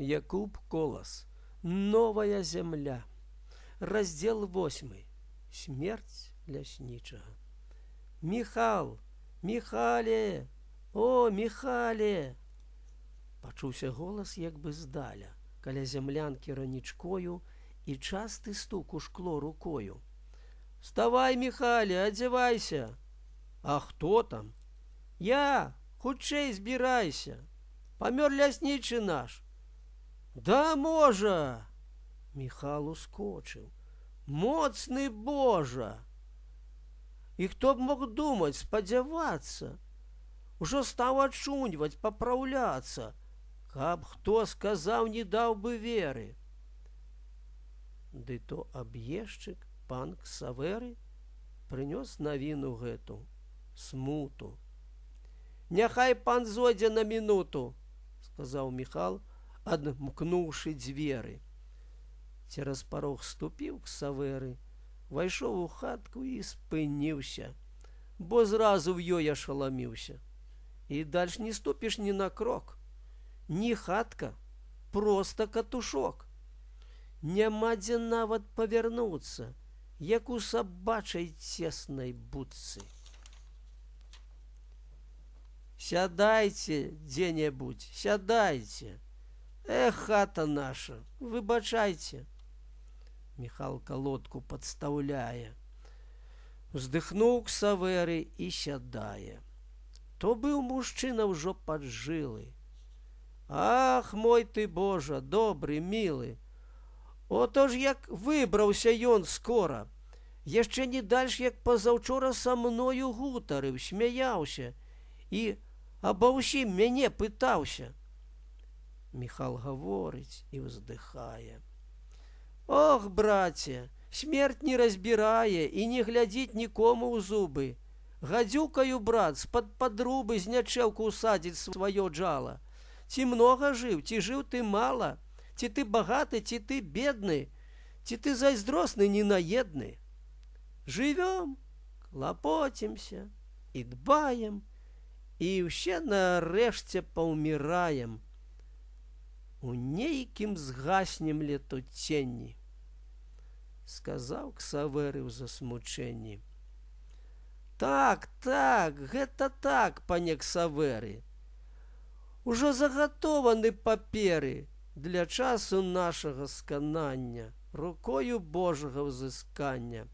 Якуб Колас. Новая зямля. Раздзел 8. Смерць ляснічага. Міхал, Міхале, о, Міхале! Пачуўся голас як бы здаля, каля зямлянкі ранічкою і часты стук у шкло рукою. Вставай, Міхале, адзявайся. А хто там? Я, хутчэй збірайся. Памёр ляснічы наш. Да можа! Міхал ускочыў. Моцны Божа! І хто б мог думаць, спадзявацца? Ужо стаў ачуньваць, папраўляцца. Каб хто сказаў, не даў бы веры. Ды то аб'езчык пан Ксаверы прынёс навіну гэту смуту. Няхай пан зойдзе на мінуту, сказаў Міхал, адмкнуўшы дзверы. Цераз парог ступіў Ксаверы, вайшоў у хатку і спыніўся, бо зразу ў ёй ашаламіўся. І дальш не ступіш ні на крок. Ні хатка, проста катушок. Няма дзе нават павярнуцца, як у сабачай цеснай будцы. Сядайце дзе-небудзь, сядайце. Эх, хата наша, выбачайце. Міхал калодку падстаўляе. Уздыхнуў Ксаверы і сядае. То быў мужчына ўжо паджылы. Ах, мой ты Божа, добры, мілы. Ото ж як выбраўся ён скора. Яшчэ не дальш, як пазаўчора са мною гутарыў, смяяўся і аба ўсім мяне пытаўся. Міхал гаворыць і ўздыхае. Ох, браце, смерть не разбірае і не глядзіць нікому ў зубы. Гадзюкаю, брат, з-пад падрубы знячэўку усадзіць сваё джала. Ці многа жыў, ці жыў ты мала, ці ты багаты, ці ты бедны, ці ты зайздросны, ненаедны. Жывём, клапоцімся і дбаем, і ўсе нарэшце паўміраем. У нейкім згаснем летуценні, сказаў Ксаверы ў засмучэнні. Так, так, гэта так, пане Ксаверы. Ужо загатованы паперы для часу нашага сканання, рукою Божага ўзыскання.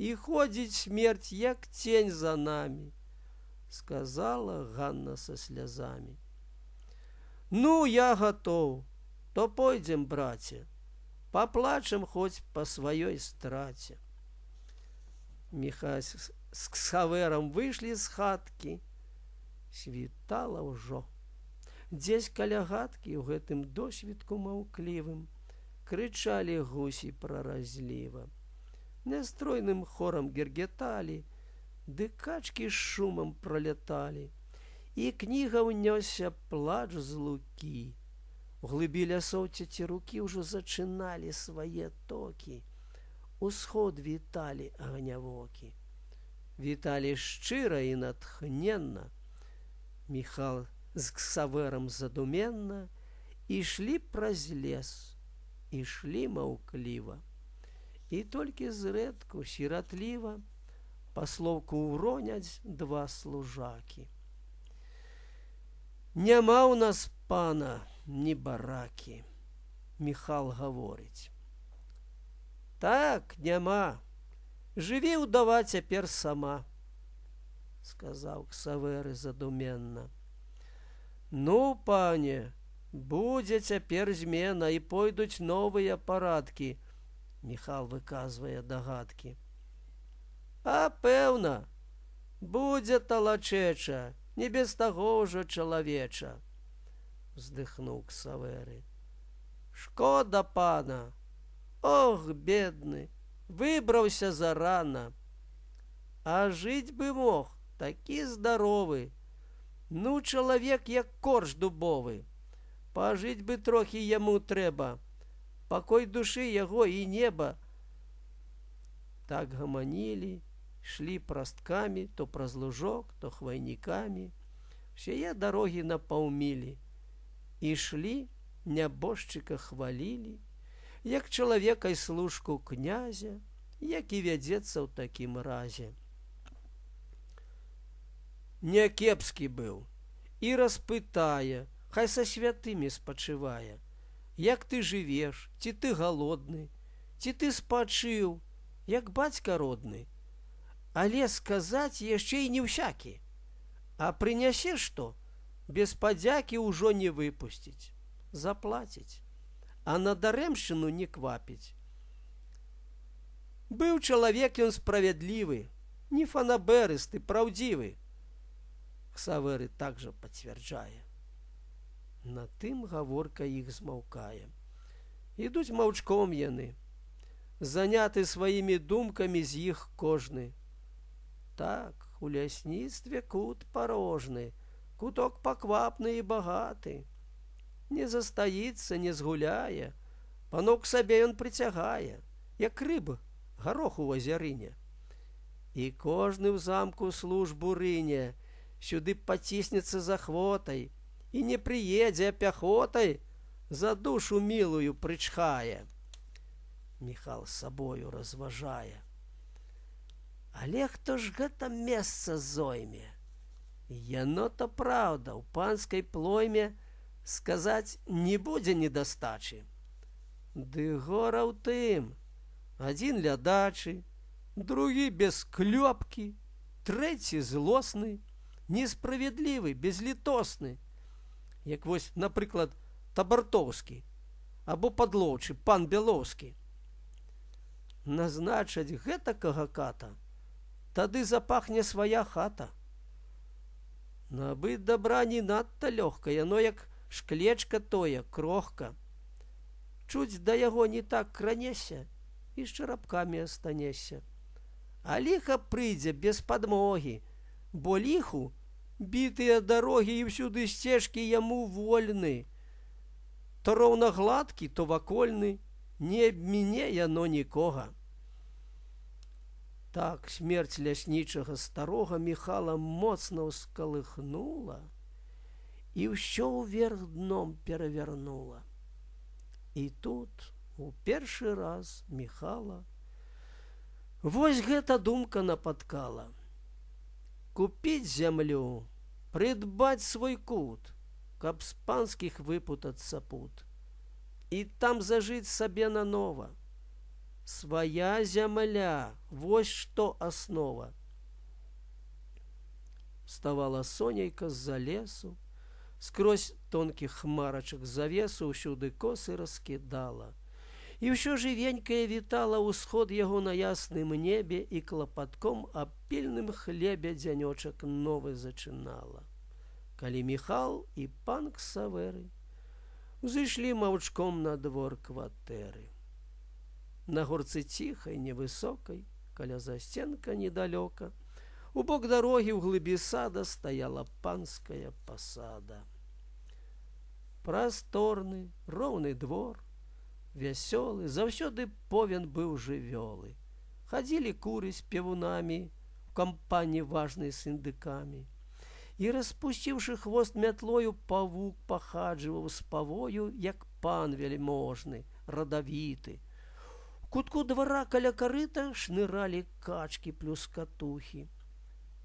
І ходзіць смерць, як цень за намі, сказала Ганна са слязамі. Ну, я гатоў, то пойдзем, браце, паплачам хоць па сваёй страце. Міхась з Ксаверам выйшлі з хаткі, світала ўжо. Дзесь каля гаткі ў гэтым досвітку маўклівым крычалі гусі праразліва. Нястройным хорам гергеталі, ды качкі з шумам проляталі. І кніга ўнёсся плач з лукі. У глыбі лясоў цецерукі ўжо зачыналі свае токі. Усход віталі агнявокі. Віталі шчыра і натхненна. Міхал з Ксаверам задуменна ішлі праз лес, ішлі маўкліва. І толькі зрэдку сіратліва па слоўку ўроняць два служакі. Няма ў нас пана ні баракі, Міхал гаворыць. Так, няма. Жыві, ўдава, цяпер сама, сказаў Ксаверы задуменна. Ну, пане, будзе цяпер змена і пойдуць новыя парадкі, Міхал выказвае дагадкі. А пэўна, будзе талачэча, не без таго ўжо чалавеча, уздыхнуў Ксаверы. Шкода пана, ох, бедны, выбраўся зарана. А жыць бы мог, такі здаровы. Ну, чалавек як корч дубовы. Пажыць бы трохі яму трэба. Пакой душы яго і неба. Так гаманілі, шлі прасткамі, то праз лужок, то хвайнікамі. Усяе дарогі на паўмілі. Ішлі. Нябожчыка хвалілі, як чалавека і служку князя, які вядзецца ў такім разе. Не кепскі быў і распытае, хай са святымі спачывае, як ты жывеш, ці ты галодны, ці ты спачыў, як бацька родны. Але сказаць яшчэ і не ўсякі, а прынясе што, без падзякі ўжо не выпусціць, заплаціць, а на дарэмшчыну не квапіць. Быў чалавек ён справядлівы, не фанабэрысты, праўдзівы. Ксаверы такжа пацвярджае. На тым гаворка іх змаўкае. Ідуць маўчком яны, заняты сваімі думкамі з іх кожны. Так, у лясніцтве кут парожны, куток паквапны і багаты. Не застаіцца, не згуляе, паноў к сабе ён прыцягае, як рыб гарох у азярыне. І кожны ў замку службу рыне, сюды паціснецца з ахвотай, і не прыедзе, а пяхотай за душу мілую прычхае. Міхал з сабою разважае. Але хто ж гэта месца зойме? Яно то праўда, у панскай плойме сказаць не будзе недастачы. Ды гора ў тым, адзін лядачы, другі без клёпкі, трэці злосны, несправядлівы, безлітосны. Як вось, напрыклад, Табартоўскі або падлоўчы пан Белоўскі. Назначаць гэтакага ката, тады запахне свая хата. Набыць дабра не надта лёгка, яно як шклечка тое, крохка. Чуць да яго не так кранешся і з чарапкамі астанешся. А ліха прыйдзе без падмогі, бо ліху бітыя дарогі і ўсюды сцежкі яму вольны. То роўна гладкі, то вакольны, не абміне яно нікога. Так смерць ляснічага старога Міхала моцна ўскалыхнула і ўсё ўверх дном перавярнула. І тут у першы раз Міхала вось гэта думка напаткала: купіць зямлю, прыдбаць свой кут, каб з панскіх выпутацца пут, і там зажыць сабе нанова. Свая зямля, вось што аснова. Вставала сонейка з-за лесу, скрозь тонкіх хмарачак завесу ўсюды косы раскідала. І ўсё жывенькае вітала ўсход яго на ясным небе і клапатком аб пільным хлебе дзянёчак новы зачынала. Калі Міхал і пан Ксаверы узышлі маўчком на двор кватэры. На горцы ціхай, невысокай, каля засценка недалёка, у бок дарогі ў глыбі сада стаяла панская пасада. Прасторны, роўны двор, вясёлы, заўсёды повен быў жывёлы. Хадзілі куры з певунамі, у кампаніі важнай з індыкамі. І, распусціўшы хвост мятлою, павук пахаджваў з павою, як пан вяльможны, радавіты. У кутку двара каля карыта шныралі качкі плюскатухі.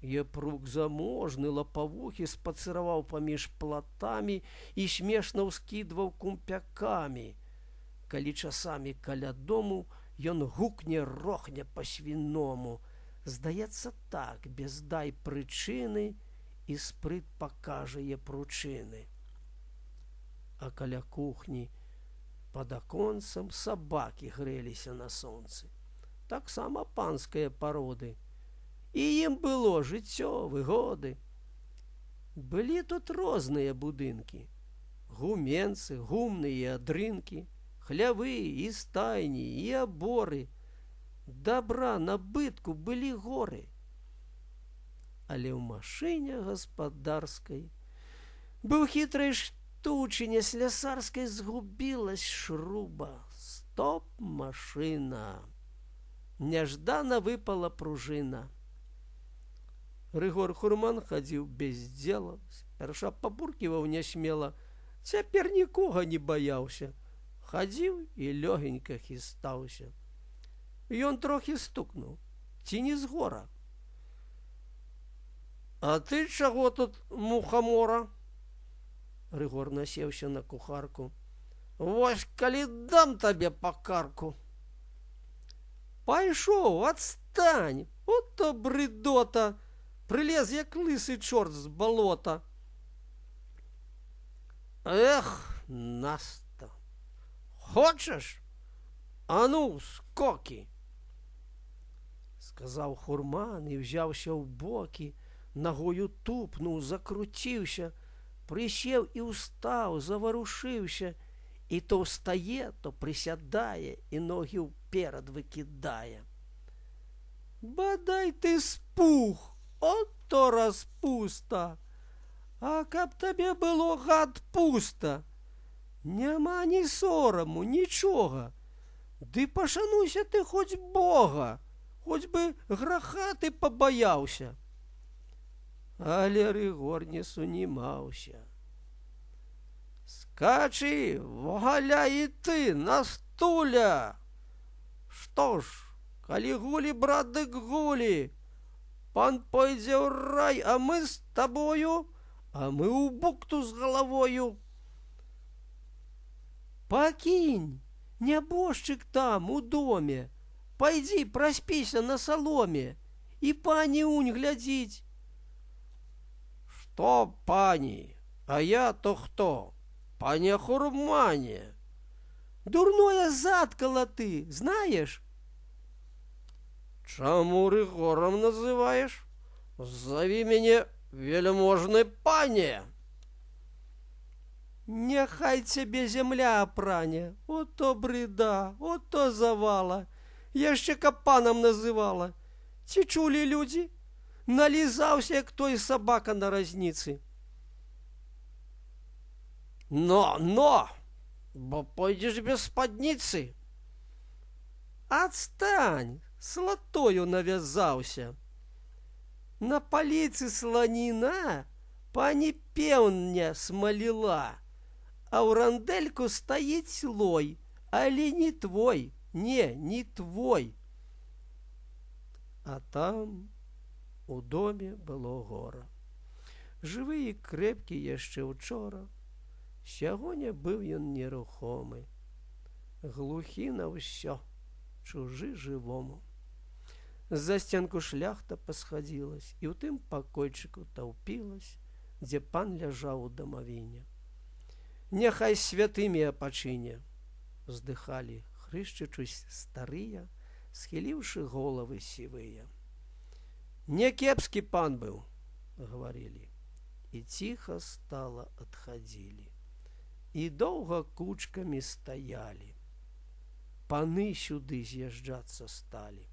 Япрук заможны лапавухі спацыраваў паміж платамі і смешна ўскідваў кумпякамі. Калі часамі каля дому ён гукне рохне па-свіному. Здаецца так, без дай прычыны, і спрыт пакажа япручыны. А каля кухні пад аконцам сабакі грэліся на сонцы. Таксама панскія пароды. І ім было жыццё, выгоды. Былі тут розныя будынкі: гуменцы, гумны і адрынкі, хлявы і стайні, і аборы. Дабра, набытку былі горы. Але ў машыне гаспадарскай быў хітрай штучыне слясарскай згубілась шруба. Стоп, машына! Няждана выпала пружына. Рыгор Хурман хадзіў без дзела, спярша пабурківаў нясмела: Цяпер нікога не баяўся, хадзіў і лёгенька хістаўся. Ён трохі стукнуў, ці не з гора. А ты чаго тут, мухамора? Рыгор насеўся на кухарку. Вось калі дам табе па карку. Пайшоў, адстань, от то брыдота, прылез, як лысы чорт з балота. Эх, Наста, хочаш? А ну, скокі! Сказаў хурман і ўзяўся ў бокі, нагою тупнуў, закруціўся, прысеў і ўстаў, заварушыўся, і то ўстае, то прысядае і ногі ўперад выкідае. Бадай ты спух, от то распуста! А каб табе было, гад, пуста! Няма ні сораму, нічога. Ды пашануйся ты хоць Бога, хоць бы граха ты пабаяўся. Але Рыгор не сунімаўся. Скачы, валя і ты, Настуля! Што ж, калі гулі, брат, дык гулі. Пан пойдзе ў рай, а мы з табою, а мы ў бухту з галавою. Пакінь, нябожчык там, у доме. Пайдзі, праспіся на саломе, і пані унь глядзіць. Што, пані, а я то хто? Пане хурмане. Дурное заткала ты, знаешь? Чаму Рыгорам называеш? Заві мяне вельможны пане. Няхай цябе зямля апране, ото брыда, ото завала, яшчэ каб панам называла. Ці чулі людзі? Налізаўся, як той сабака на разніцы. Но, но, бо пойдзеш без спадніцы. Адстань, слатою навязаўся. На паліцы сланіна пані пеўня смаліла, а ў рандэльку стаіць лой, але не твой, не, не твой. А там у доме было гора. Жывы і крэпкі яшчэ учора, сягоння быў ён нерухомы, глухі на ўсё, чужы жывому. З засценку шляхта пасхадзілась і ў тым пакойчыку таўпілась, дзе пан ляжаў у дамавіне. Няхай святымі апачыне, уздыхалі, хрышчачусь, старыя, схіліўшы головы сівыя. Не кепскі пан быў, гаварылі, і ціха стала адхадзілі. І доўга кучкамі стаялі. Паны сюды з'язджацца сталі.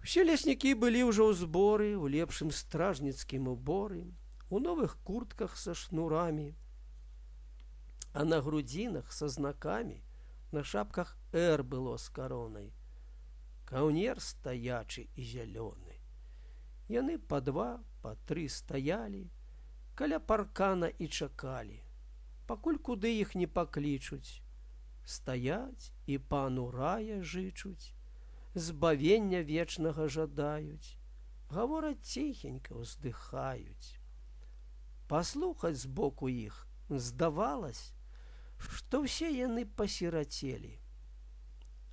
Усе леснікі былі ўжо ў зборы, у лепшым стражніцкім уборы, у новых куртках са шнурамі, а на грудзінах са знакамі, на шапках «Р» было з каронай. Каўнер стаячы і зялёны. Яны па два, па тры стаялі каля паркана і чакалі, пакуль куды іх не паклічуць. Стаяць і пану рая жычуць, збавення вечнага жадаюць, гавораць ціхенька, уздыхаюць. Паслухаць збоку іх, здавалось, што ўсе яны пасірацелі.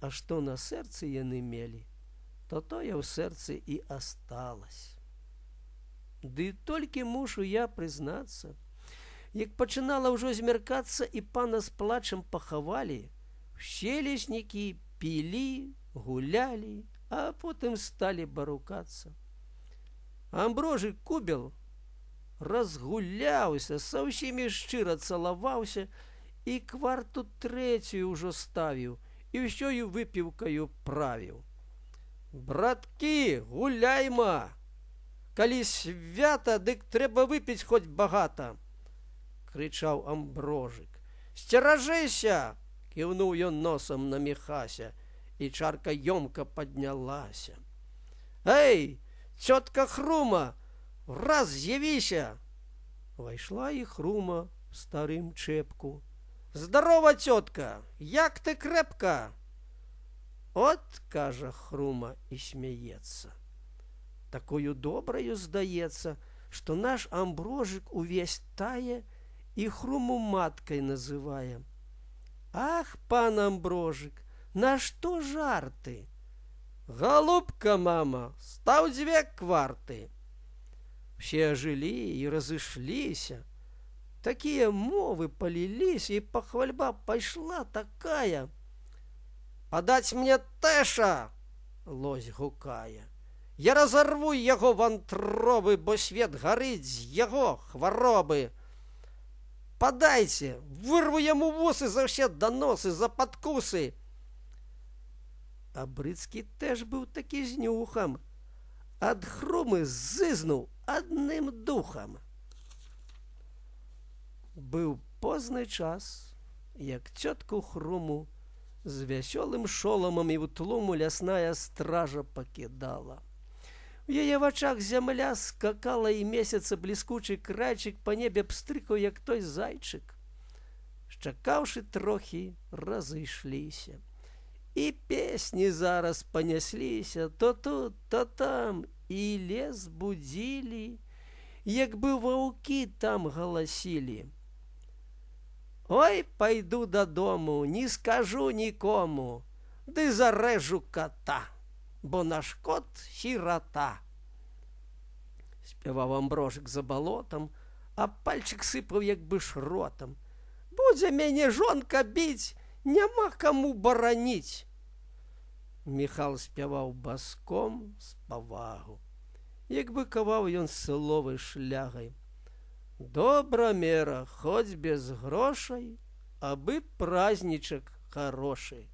А што на сэрцы яны мелі, то тое ў сэрцы і асталось. Ды толькі мушу я прызнацца, як пачынала ўжо змяркацца і пана з плачам пахавалі, усе леснікі пілі, гулялі, а потым сталі барукацца. Амброжы Кубел разгуляўся, са ўсімі шчыра цалаваўся і кварту трэцюю ўжо ставіў і ўсёю выпіўкаю правіў. Браткі, гуляйма! Калі свята, дык трэба выпіць хоць багата, крычаў Амброжык. Сцеражыся! Кіўнуў ён носам на Міхася, і чарка ёмка паднялася. Эй, цётка Хрума, раз з'явіся! Увайшла і Хрума в старым чэпку. Здарова, цётка, як ты крэпка? От, кажа Хрума і смяецца. Такою добраю здаецца, што наш Амброжык увесь тае і Хруму маткай называе. Ах, пан Амброжык, нашто жарты? Галубка, мама, стаў дзве кварты. Усе ажылі і разышліся. Такія мовы паліліся, і пахвальба пайшла такая. Падаць мне Тэша! Лось гукае. Я разарву яго вантробы, бо свет гарыць з яго хваробы. Падайце, вырву яму вусы за ўсе даносы, за падкусы. А Брыцкі теж быў такі з нюхам. Ад Хрумы зызнуў адным духам. Быў позны час, як цётку Хруму з вясёлым шоламам і ў тлуму лясная стража пакідала. У яе вачах зямля скакала і месяца бліскучы крайчык па небе пстрыкаў, як той зайчык. Счакаўшы трохі, разышліся. І песні зараз панясліся то тут, то там, і лес будзілі, як бы ваўкі там галасілі. Ой, пайду дадому, не скажу нікому, ды зарэжу кота, бо наш кот сірата. Спяваў Амброжык за балотам, а пальчык сыпаў як бы шротам. Будзе мяне жонка біць, няма каму бараніць. Міхал спяваў баском з павагу. Як бы каваў ён сыловай шлягай. Добра мера, хоць без грошай, абы празднічак хороший.